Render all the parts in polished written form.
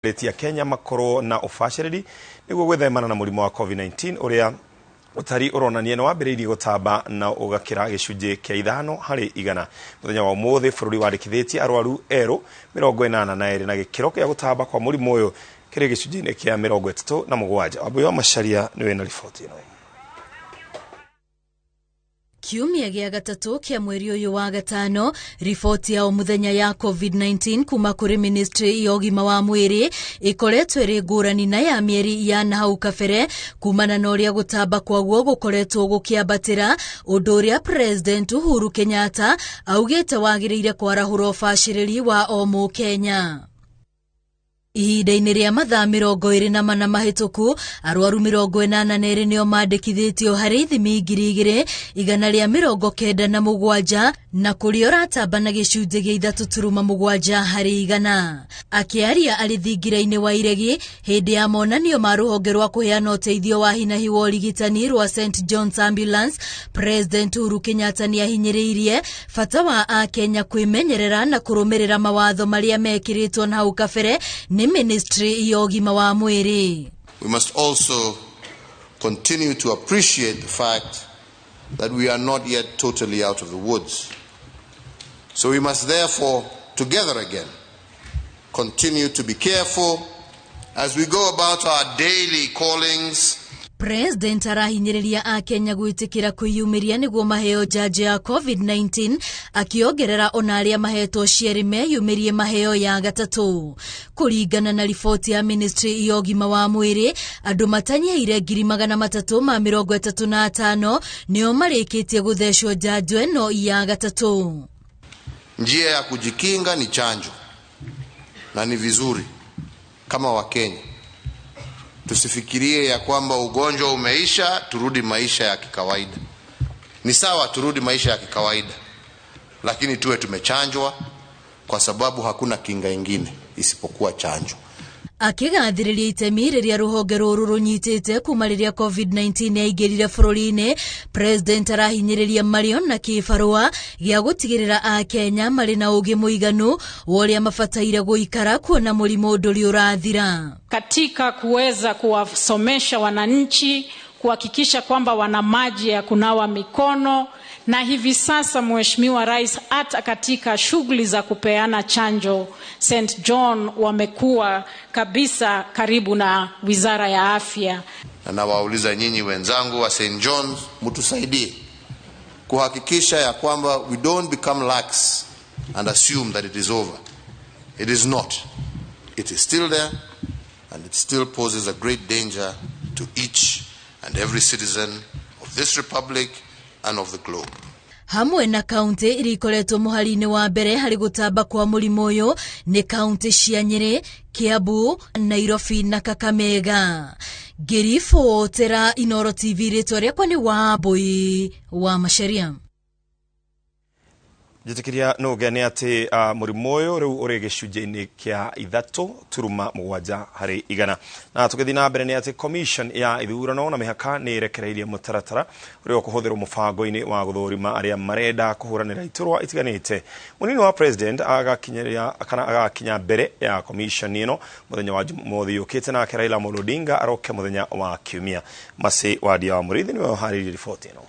Tia Kenya makorwo na ũbacĩrĩri nĩguo gwĩthemana na mũrimũ wa COVID-19 ũrĩa ũtari ũronania nĩ wambĩrĩirie gũtamba na ũgakĩra gĩcunjĩ kĩa 5%. Mũthenya wa ũmũthĩ bũrũri wandĩkithĩtie arwaru erũ 82 na gĩkĩro kĩa gũtamba kwa mũrimũ ũyũ kĩrĩ gĩcunjĩ-inĩ kĩa 37. Wambui wa Macharia nĩwe na riboti ĩno. Kiumia gĩa gatatũ kĩa mweri ũyũ wa gatano, riboti ya o mũthenya ya COVID-19 kuma kũrĩ ministry ya ũgima wa mwĩrĩ ĩkoretwo ĩrĩ ngũrani na ya mĩeri ya nahau kabere, kumana na ũrĩa gũtamba kwaguo gũkoretwo gũkĩambatĩra, ũndũ ũrĩa President Uhuru Kenyatta augĩte wagĩrĩire kwarahũra ũbacĩrĩri wa o mũkenya. Ihinda-inĩ rĩa mathaa 24 mahĩtũku, arwaru 82 nĩo mandĩkithĩtio harĩ ithimi 2197, na kũrĩa ũratamba na gĩcunjĩ gĩa 3.7%. Akĩaria arĩ thingira-inĩ wa Iregi hĩndĩ ya monanio ma rũhonge rwa kũheana ũteithio wa hinahi wa ũrigitani rwa St John's Ambulance, President Uhuru Kenyatta nĩahinyĩrĩirie bata wa akenya kwĩmenyerera na kũrũmĩrĩra mawatho marĩa mekĩrĩtwo na hau kabere nĩ ministry ya ũgima wa mwĩrĩ. We must also continue to appreciate the fact that we are not yet totally out of the woods. So we must therefore, together again, continue to be careful as we go about our daily callings. President arahinyĩrĩria akenya gwĩtĩkĩra kwĩyumĩria nĩguo maheo njanjo ya COVID-19, akĩongerera ona arĩa mahetwo cierĩ meyumĩrie maheo ya gatatũ. Kũringana na riboti ya ministry ya ũgima wa mwĩrĩ, andũ matanyihĩire 335,000 nĩo marĩkĩtie gũthecwo njanjo ĩno ya gatatũ. Njia ya kujikinga ni chanjo, na ni vizuri kama Wakenya tusifikirie ya kwamba ugonjwa umeisha turudi maisha ya kikawaida. Ni sawa turudi maisha ya kikawaida, lakini tuwe tumechanjwa, kwa sababu hakuna kinga ingine isipokuwa chanjo. Akĩgathĩrĩria itemi rĩrĩa rũhonge rũrũ rũnyitĩte kuma rĩrĩa COVID-19 yaingĩrire bũrũri-inĩ, President arahinyĩrĩria marĩo na kĩbarũa gĩa gũtigĩrĩra akenya marĩ na ũgĩ mũiganu wa ũrĩa mabataire gũikara kuona mũrimũ ndũrĩ ũrathira. Katika kuweza kuwasomesha wananchi, kuhakikisha kwamba wana maji ya kunawa mikono, na hivi sasa Mheshimiwa Rais, hata katika shughuli za kupeana chanjo St John wamekuwa kabisa karibu na Wizara ya Afya. Na nawauliza nyinyi wenzangu wa St John's, mtusaidie kuhakikisha ya kwamba we don't become lax and assume that it is over. It is not. It is still there and it still poses a great danger to each and every citizen of this republic and of the globe. Hamwe na kaunti iria ikoretwo mũhari-inĩ wa mbere harĩ gũtamba kwa mũrimũ ũyũ nĩ kaunti cia Nyĩrĩ, Kiambu, Nairobi na Kakamega. Ngĩribotera Inooro TV, rĩtwa rĩakwa nĩ Wambui wa Macharia. Njĩtĩkĩria nũge nĩ atĩ mũrimũ ũyũ rĩu ũrĩ gĩcunjĩ-inĩ kĩa 3.7%. Na tũgĩthiĩ na mbere nĩ atĩ commission ya ithurano na mĩhaka nĩ ĩrekereirie mũtaratara ũrĩa ũkũhũthĩrwo mũbango-inĩ wa gũthũrima arĩa marenda kũhũranĩra iturwa itiganĩte. Mũnini wa president agakinyĩria kana agakinya mbere ya commission ĩno mũthenya wa Jumamothi yũkĩte, nake Raila Amolo Odinga aroke mũthenya wa Kiumia. Masi Wadia wa Mũrĩithi nĩwe ũharĩirie riboti ĩno.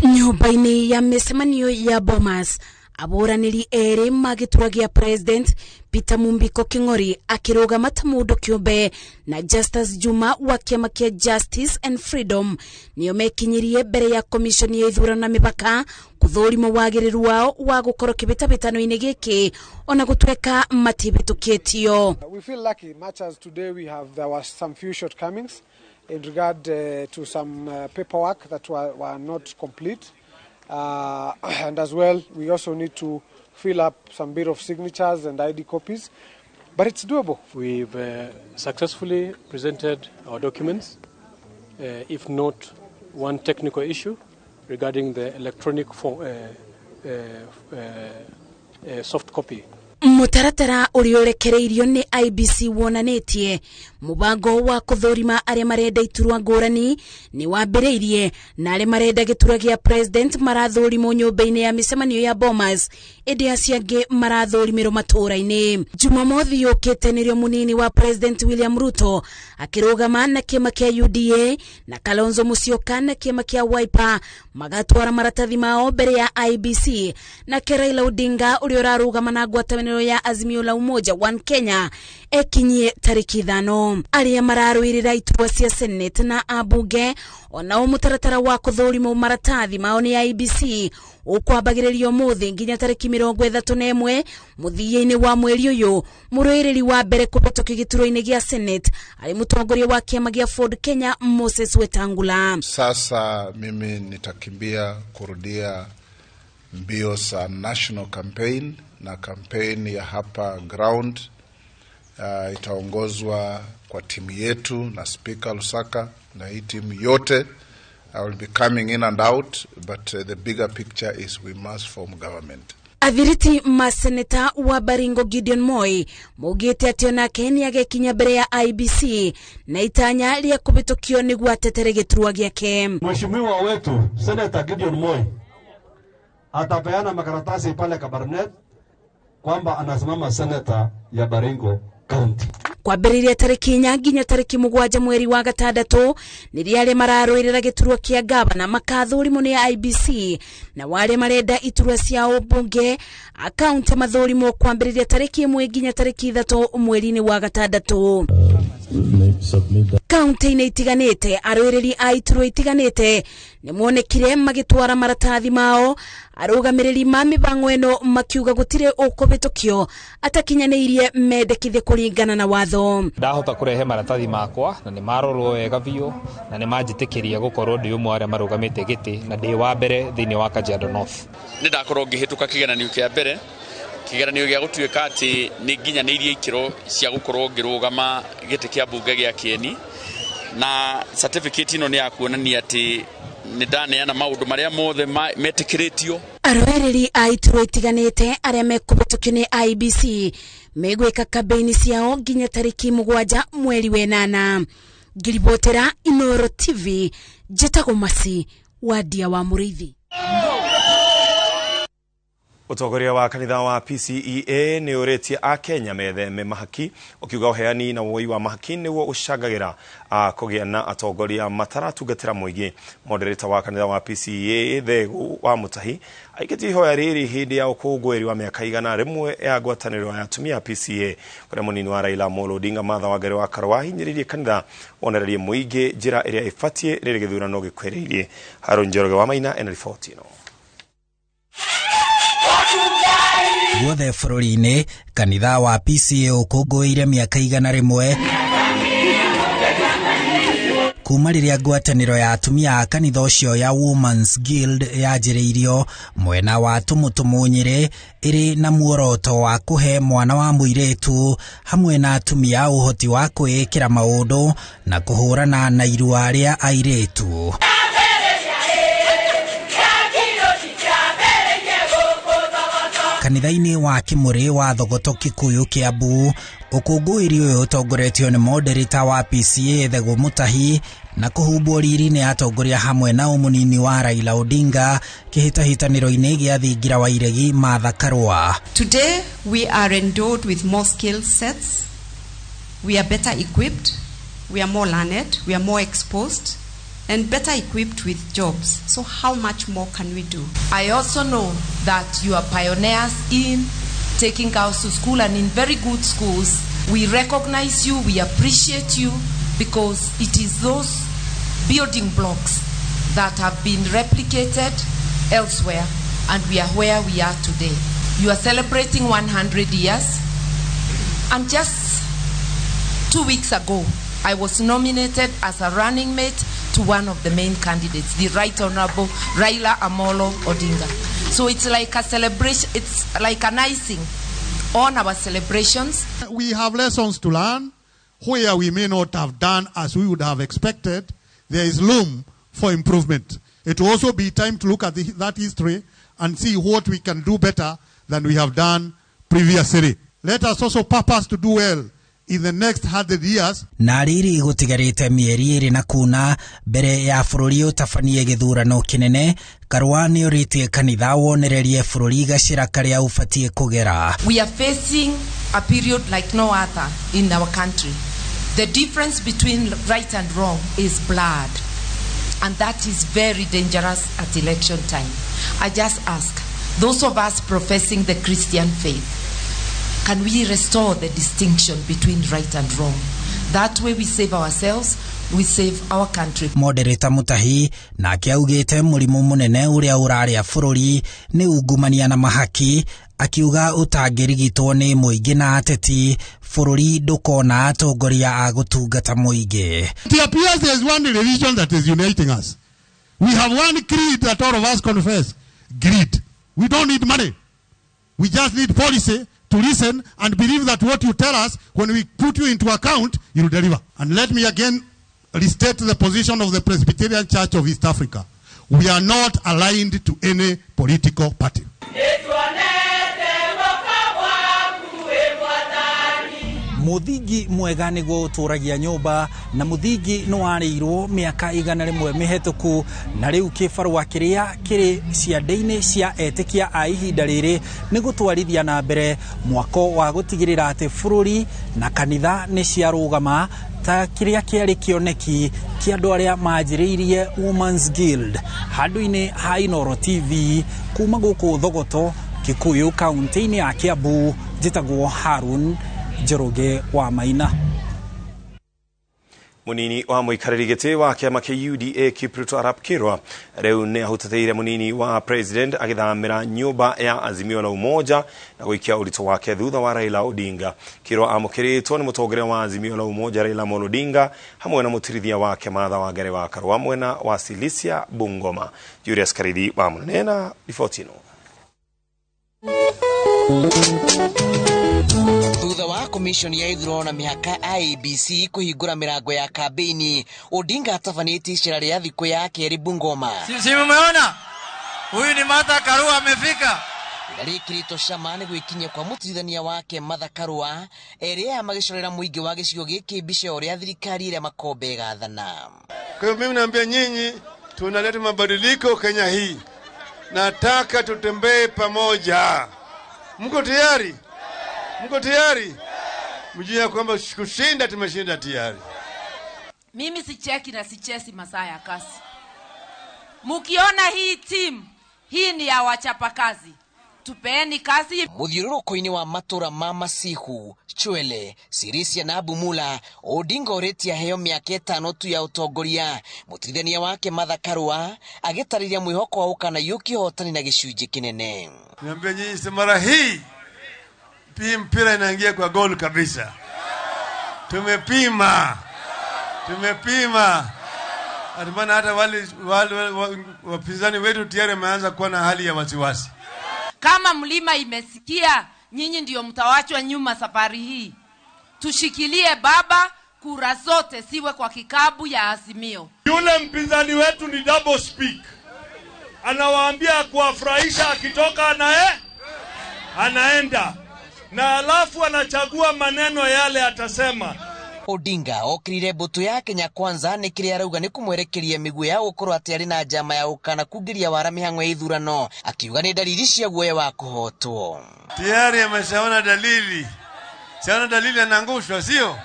Nyũmba-inĩ ya mĩcemanio ya Bomas, abũranĩri erĩ ma gĩturwa gĩa president Peter Mumbiko King'ori akĩrũgama ta mũndũ kĩũmbe na Justus Juma wa kĩama kĩa Justice and Freedom nĩo mekinyirie mbere ya commission ya ithurano na mĩhaka kũthũrima wagĩrĩru wao wa gũkorwo kĩhĩtahĩtano-inĩ gĩkĩ ona gũtuĩka matihĩtũkĩtio. We feel lucky, much as today we have, there was some few shortcomings in regard to some paperwork that were not complete. And as well, we also need to fill up some bit of signatures and ID copies, but it's doable. We've successfully presented our documents, if not one technical issue regarding the electronic form, soft copy. Mũtaratara ũrĩa ũrekereirio nĩ IEBC wonanĩtie mũbango wa kũthũrima arĩa marenda iturwa ngũrani nĩ wambĩrĩirie, na arĩa marenda gĩturwa gĩa president marathũrimwo nyũmba-inĩ ya mĩcemanio ya Bomas, ĩndĩ acio angĩ marathũrimĩrwo matũũra-inĩ. Jumamothi yũkĩte nĩrĩo mũnini wa president William Ruto akĩrũgama na kĩama kĩa UDA na Kalonzo Musyoka na kĩama kĩa Wiper magatwara maratathi mao mbere ya IEBC, nake Raila Odinga ũrĩa ũrarũgama na ngwatanĩro ya Azimio la Umoja One Kenya ekinyie tarĩki 5. Arĩa mararũĩrĩra iturwa cia Senate na ambunge onao mũtaratara wa kũthũrimwo maratathi mao nĩ IEBC ũkwambagĩrĩrio ũmũthĩ nginya tarĩki 31 mũthia-inĩ wa mweri ũyũ. Mũrũĩrĩri wa mbere kũhĩtũkio gĩturwa-inĩ gĩa Senate arĩ mũtongoria wa kĩama gĩa Ford Kenya Moses Wetangula. Sasa mimi nitakimbia kurudia mbio za national campaign na campaign ya hapa ground itaongozwa kwa timu yetu na Speaker Lusaka na hii timu yote. I will be coming in and out, but the bigger picture is we must form government. Athiriti maseneta wa Baringo Gideon Moi maugĩte atĩ onake nĩagekinya mbere ya IEBC na itanya rĩa kũhĩtũkio nĩguo atetere gĩturwa gĩake. Mheshimiwa wetu Senator Gideon Moi atapeana makaratasi pale Kabarnet kwamba anasimama seneta ya Baringo County. Kwambĩrĩria tarĩki 4 nginya tarĩki 7 mweri wa gatandatũ nĩrĩo arĩa mararũĩrĩra gĩturwa kĩa gavana makathũrimwo nĩ IEBC, na warĩa marenda iturwa cia ũmbunge akaunti mathũrimwo kwambĩrĩria tarĩki 1 nginya tarĩki 3 mweri-inĩ wa gatandatũ. Kaunti-inĩ itiganĩte arũĩrĩri a iturwa itiganĩte nĩmonekire magĩtwara maratathi mao, arũgamĩrĩri ma mĩbango ĩno makiuga gũtirĩ ũkũhĩtũkio atakinyanĩirie mendekithia kũringana na watho. Ndahota kũrehe maratathi makwa na nĩ marorwo wega biũ na nĩ manjĩtĩkĩria gũkorwo ndĩ ũmwe arĩa marũgamĩte gĩtĩ na ndĩ wa mbere thĩinĩ wa Kajiado North. Nĩ ndakorwo ngĩhĩtũka kĩgeranio kĩa mbere, kĩgeranio gĩa gũtuĩka atĩ nĩ nginyanĩirie ikĩro cia gũkorwo ngĩrũgama gĩtĩ kĩa mbunge gĩa Kieni, na certificate ĩno nĩ ya kuonania atĩ nĩ ndaneana maũndũ marĩa mothe metĩkĩrĩtio. Arũĩrĩri a iturwa itiganĩte arĩa mekũhĩtũkio nĩ IEBC megwĩka kambeini ciao nginya tarĩki 7 mweri wa 8. Ngĩribotera Inooro TV, njĩtagwo Masi Wandia wa Mũrĩithi. Ũtongoria wa kanitha wa PCEA nĩ ũrĩtie akenya metheme mahaki, ũkiuga ũheani na woi wa mahaki nĩguo ũcangagĩra kũgĩa na atongoria mataratungatĩra mũingĩ. Moderator wa kanitha wa PCEA Thegu wa Mutahi aikĩtie ihoya rĩrĩ hĩndĩ ya ũkũngũĩri wa mĩaka 100 ya ngwatanĩro ya atumia a PCEA, kũrĩa mũnini wa Raila Amolo Odinga Martha Wangari wa Karũa ahinyĩrĩirie kanitha wonererie mũingĩ njĩra ĩrĩa ĩbatiĩ rĩrĩ gĩthurano gĩkuhĩrĩirie. Harũni Njoroge wa Maina ena riboti ĩno. Guothe bũrũri-inĩ kanitha wa PCEA ũkũngũĩire mĩaka 100 kuma rĩrĩa ngwatanĩro ya atumia a kanitha ũcio ya Women's Guild yanjĩrĩirio mwena wa Tũmũtũmũ Nyĩrĩ, ĩrĩ na muoroto wa kũhe mwana wa mũirĩtu hamwe na atumia ũhoti wa kwĩĩkĩra maũndũ na kũhũrana na irua rĩa airĩtu. Kanitha-inĩ wa Kĩmũrĩ wa Thogoto Kikuyu Kiambu, ũkũngũĩri ũyũ ũtongoretio nĩ moderator wa PCEA Thegu Mutahi na kũhumbwo riri nĩ atongoria hamwe na ũmũnini wa Raila Odinga kĩhĩtahĩtanĩro-inĩ gĩa thingira wa iregi Martha Karũa. Today we are endowed with more skill sets, we are better equipped, we are more learned, we are more exposed and better equipped with jobs. So how much more can we do? I also know that you are pioneers in taking girls to school and in very good schools. We recognize you, we appreciate you, because it is those building blocks that have been replicated elsewhere, and we are where we are today. You are celebrating 100 years, and just 2 weeks ago, I was nominated as a running mate to one of the main candidates, the Right Honorable Raila Amolo Odinga. So it's like a celebration, it's like an icing on our celebrations. We have lessons to learn where we may not have done as we would have expected. There is room for improvement. It will also be time to look at that history and see what we can do better than we have done previously. Let us also purpose to do well in the next 100 years. Na rĩrĩ gũtigarĩte mĩeri 2 na kuna mbere ya bũrũri ũtabanie gĩthurano kĩnene, Karua nĩ ũrĩtie kanitha wonererie bũrũri gacĩra karĩa ũbatiĩ kũgera. We are facing a period like no other in our country. The difference between right and wrong is blood, and that is very dangerous at election time. I just ask those of us professing the Christian faith, can we restore the distinction between right and wrong? That way we save ourselves, we save our country. Moderator Mutahi nake augite mũrimũ mũnene ũrĩa ũrarĩa bũrũri nĩ ungumania na mahaki, akiuga ũtangĩrigitwo nĩ mũingĩ na ateti bũrũri ndũkona atongoria a gũtungata mũingĩ. It appears there is one religion that is uniting us. We have one creed that all of us confess: greed. We don't need money. We just need policy to listen and believe that what you tell us, when we put you into account, you'll deliver. And let me again restate the position of the Presbyterian Church of East Africa. We are not aligned to any political party. Muthingi mwega niguo uturagia nyumba na muthingi ni warĩirwo mĩaka 100 mĩhetũku na rĩu kĩbarũa kĩrĩa kĩrĩ ciande-inĩ cia etĩkia a ihinda rĩrĩ nĩ gũtwarithia na mbere mwako wa gũtigĩrĩra atĩ bũrũri na kanitha nĩ ciarũgama ta kĩrĩa kĩarĩ kĩoneki kĩa andũ arĩa manjĩrĩirie Women's Guild. Handũ-inĩ ha Inooro TV kuma gũkũ Thogoto, Kikuyu, kaunti-inĩ ya Kiambu, njĩtagwo Harun Njoroge wa Maina. Munini wa muikarĩri gĩtĩ wa kĩama kĩa UDA Kipruto Arap Kirwa rĩu nĩ ahutatĩire munini wa president agĩthamĩra nyũmba ya Azimio la Umoja na gũikia ũritũ wake thutha wa Raila Odinga. Kirwa amũkĩrĩtwo nĩ mũtongoria wa Azimio la Umoja Raila Amolo Odinga hamwe na mũtirithia wake Martha Wangari wa Karua mwena wa Silisia Bungoma. Julius Karidi wa Munene na riboti ĩno. Thutha wa commission ya ithurano na mĩhaka IEBC kũhingũra mĩrango ya kambĩini, Odinga atabanĩtie icera rĩa thikũ ya kerĩ Bungoma. Si mmeona huyu ni Martha Karua amefika. Rĩkĩrĩtwo cama nĩ gwĩkinyia kwa mũtirithania wake Martha Karua erĩ aya magĩcorera mũingĩ wa gĩcigo gĩkĩ mbica ya ũrĩa thirikari ĩrĩa makombe ĩgathana. Kwa hiyo mimi naambia nyinyi tunaleta mabadiliko Kenya hii. Nataka tutembee pamoja. Mko tayari? Mko tayari? Mjue kwamba kushinda tumeshinda tayari. Mimi sicheki na sichesi masaa ya kazi. Mukiona hii team, hii ni ya wachapa kazi. Tupeeni kazi. Muthiũrũrũko-inĩ wa matũra ma Masihu, Chwele, Sirisia na Bumula, Odinga ũrĩtie aheo mĩaka 5 tu ya ũtongoria. Mũtirithania wake Martha Karua agĩtarĩria mwĩhoko wa ũkanaiyũkia ũhotani na gĩcunjĩ kĩnene. Niambie nyinyi, mara hii hii mpira inaingia kwa goal kabisa. Tumepima. Tumepima. Maana hata wale wapinzani wetu tayari wameanza kuwa na hali ya wasiwasi. Kama mlima imesikia, nyinyi ndio mtawachwa nyuma safari hii. Tushikilie baba, kura zote siwe kwa kikabu ya Azimio. Yule mpinzani wetu ni double speak. Anawaambia kuwafurahisha, akitoka naye anaenda. Na alafu anachagua maneno yale atasema. Odinga okirire mbutu ya Kenya Kwanza nĩ kĩrĩa arauga nĩ kũmwerekeria mĩguĩ ya gũkorwo atĩ arĩ na njama ya gũkana kungĩria wara mĩhang'o ya ithurano, akiuga nĩ dalili cia guoya wa kũhotwo. Tayari ameshaona dalili. Siona dalili anaangushwa, sio?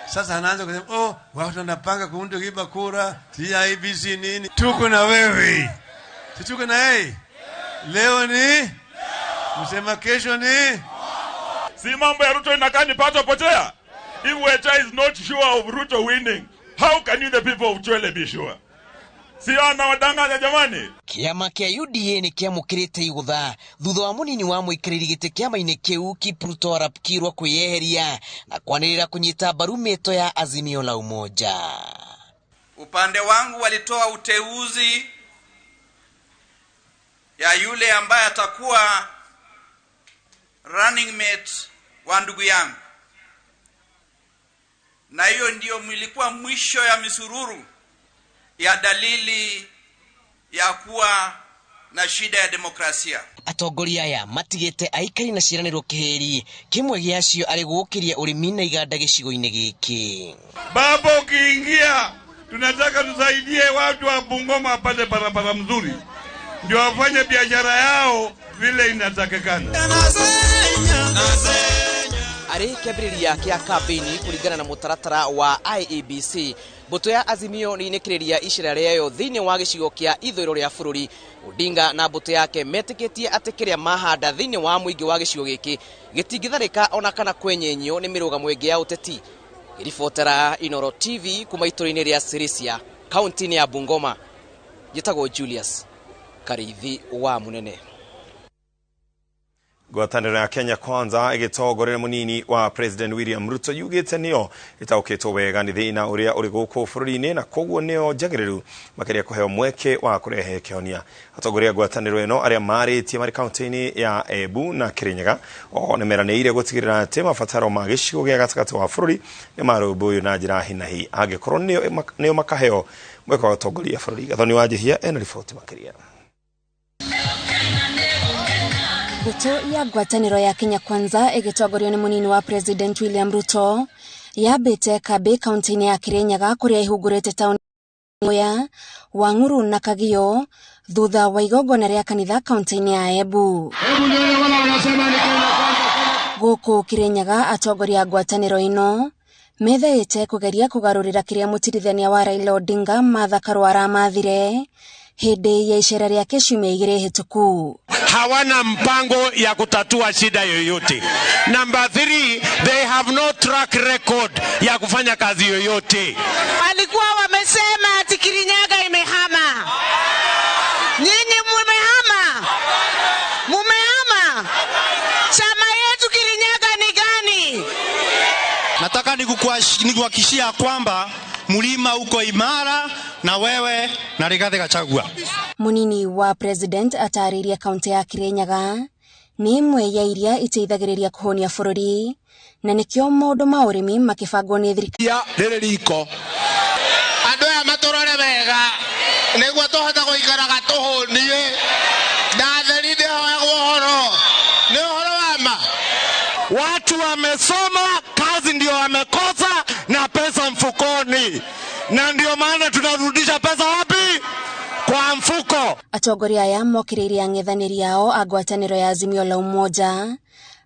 Sasa anaanza kusema, oh, watu wanapanga kuunda kiba kura, IEBC nini? Tuko na wewe. Si tuko na yeye. Leo ni msema kesho ni si mambo ya Ruto inakaa ni pato potea. If Wecha is not sure of Ruto winning, how can you the people of Chwele be sure? Si anawadanganya jamani. Kĩama kĩa UDA nĩ kĩamũkĩrĩte igũtha thutha wa mũnini wa mũikarĩri gĩtĩ kĩama-inĩ kĩu Kipruto Arap Kirwa kwĩyeheria na kwanĩrĩra kũnyita mbaru mĩto ya Azimio la Umoja. Upande wangu walitoa uteuzi ya yule ambaye atakuwa running mate wa ndugu yangu. Na hiyo ndio ilikuwa mwisho ya misururu ya dalili ya kuwa na shida ya demokrasia. Atongoria aya matigite aikari na ciĩranĩro kĩhĩri kĩmwe gĩacio arĩ gũũkĩria ũrĩmi na iganda gĩcigo-inĩ gĩkĩ. Baba, ukiingia tunataka tusaidie watu wa Bungoma wapate barabara mzuri ndio wafanye biashara yao vile inatakikana. Arĩ kĩambĩrĩria kĩa kambĩini kũringana na mũtaratara wa IEBC, mbũtũ ya Azimio nĩ inĩkĩrĩria icera rĩayo thĩinĩ wa gĩcigo kĩa ithũĩro rĩa bũrũri. Odinga na mbũtũ yake metĩkĩtie atĩ kĩrĩa mahanda thĩinĩ wa mũingĩ wa gĩcigo gĩkĩ gĩtingĩtharĩka ona kana kwenyenyio nĩ mĩrũgamo ĩngĩ ya ũteti. Ngĩribotera Inooro TV kuma itũra-inĩ rĩa Sirisia, kaunti-inĩ ya Bungoma, njĩtagwo Julius Kariithi wa Munene. Ngwatanĩro ya Kenya Kwanza ĩgĩtongoria mũnini wa President William Ruto yugĩte nĩyo ĩtaũkĩtwo wega nĩ thĩna ũrĩa ũrĩ gũkũ bũrũri-inĩ na koguo nĩyo njagĩrĩru makĩria kũheo mweke wa kũrehe kĩhonia. Atongoria a ngwatanĩro ĩno arĩa marĩtie marĩ kaunti-inĩ ya Embu na Kirinyaga o nĩmeranĩire gũtigĩrĩra atĩ mabataro ma gĩcigo gĩa gatagatĩ wa bũrũri nĩ marũmbũiyo na njĩra hinahi angĩkorwo nĩo makaheo mweke wa gũtongoria bũrũri. Gathoni wa Njihia ena riboti makĩria. Mbũtũ ya ngwatanĩro ya Kenya Kwanza ĩgĩtongorio nĩ mũnini wa President William Ruto yambĩte kambĩ kaunti-inĩ ya Kirinyaga kũrĩa ĩhungurĩte taũni ya Wang'uru na Kagio thutha wa igongona rĩa kanitha kaunti-inĩ ya Embu. Gũkũ Kirinyaga atongoria a ngwatanĩro ĩno metheete kũgeria kũgarũrĩra kĩrĩa mũtirithania wa Raila Odinga Martha Karua aramathire hĩndĩ ya icera rĩake ciumia igĩrĩ hĩtũku. Hawana mpango ya kutatua shida yoyote. Number 3, they have no track record ya kufanya kazi yoyote. Walikuwa wamesema ati Kirinyaga imehama. Nyinyi mumehama. Mumehama. Chama yetu Kirinyaga ni gani? Nataka nikuhakikishia kwamba mlima uko imara na wewe na Rigathi Gachagua. Munini wa President atarĩria kaunti ya Kirinyaga nĩ ĩmwe ya iria iteithagĩrĩria kũhũnia bũrũri na nĩkĩo maũndũ ma ũrĩmi makĩbangwo nĩ thirikari. Rĩrĩ riko andũ aya matũrore wega nĩguo tũhote gũikaraga tũhũnie na theri ndĩhoyagwo ũhoro nĩ ũhoro wa ma. Watu wamesoma, kazi ndio wamekosa na pesa mfukoni, na ndio maana tunarudisha pesa wapi? Kwa mfuko. Atongoria aya mokĩrĩire ang'ethanĩri ao a ngwatanĩro ya Azimio la Umoja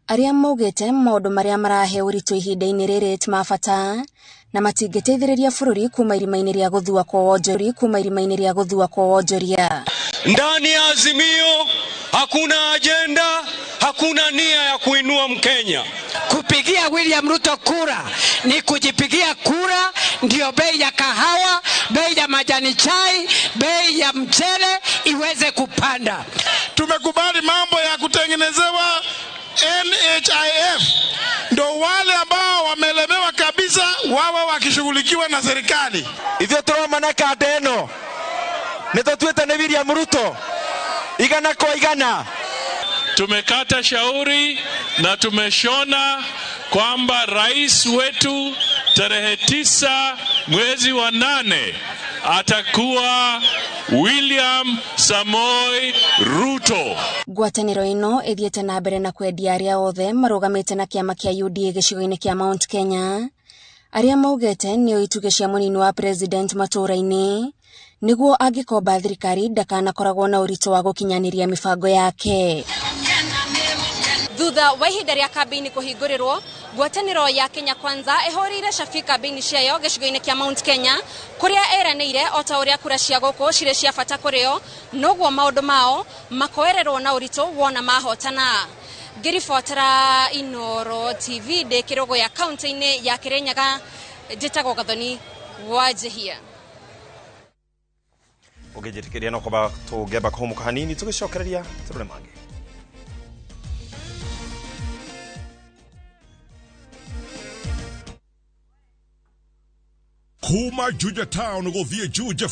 arĩa maugĩte maũndũ marĩa marahe ũritũ ihinda-inĩ rĩrĩ ti ma bata na matingĩteithĩrĩria bũrũri kuma irima-inĩ rĩa gũthua kwa wonjoria kuma irima-inĩ rĩa gũthua kwa wonjoria. Ndani ya Azimio hakuna ajenda, hakuna nia ya kuinua Mkenya. Kupigia William Ruto kura ni kujipigia kura, ndio bei ya kahawa, bei ya majani chai, bei ya mchele iweze kupanda. Tumekubali mambo ya kutengenezewa NHIF, ndo wale ambao wamelemewa kabisa wawe wakishughulikiwa na serikali. Ithuĩ tũromana kanda ĩno nĩtũtuĩte nĩ William Ruto igana kwa igana. Tumekata shauri na tumeshona kwamba rais wetu tarehe 9 mwezi wa 8 atakuwa William Samoei Ruto. Ngwatanĩro ĩno ĩthiĩte na mbere na kwendia arĩa othe marũgamĩte na kĩama kĩa UDA gĩcigo-inĩ kĩa Mount Kenya arĩa maugĩte nĩo itugĩ cia mũnini wa President matũũra-inĩ nĩguo angĩkomba thirikari ndakanakoragwo na ũritũ wa gũkinyanĩria mĩbango yake. Thutha wa ihinda rĩa kambĩini kũhingũrĩrwo, ngwatanĩro ya Kenya Kwanza ĩhũrĩire cabi kambĩini ciayo gĩcigo-inĩ kĩa Mount Kenya kũrĩa ĩranĩire o ta ũrĩa kura cia gũkũ cirĩ cia bata kũrĩ o, noguo maũndũ mao makoererwo na ũritũ wona mahotana. Ngĩribotera Inooro TV ndĩ Kĩrũgũya kaunti-inĩ ya Kirinyaga, njĩtagwo Gathoni wa Njihia. Ũngĩnjĩtĩkĩria no kwamba tũngĩamba kũhũmũka hanini tũgĩcokereria tũrore mangĩ. Kuma Juja Town gũthiĩ Juja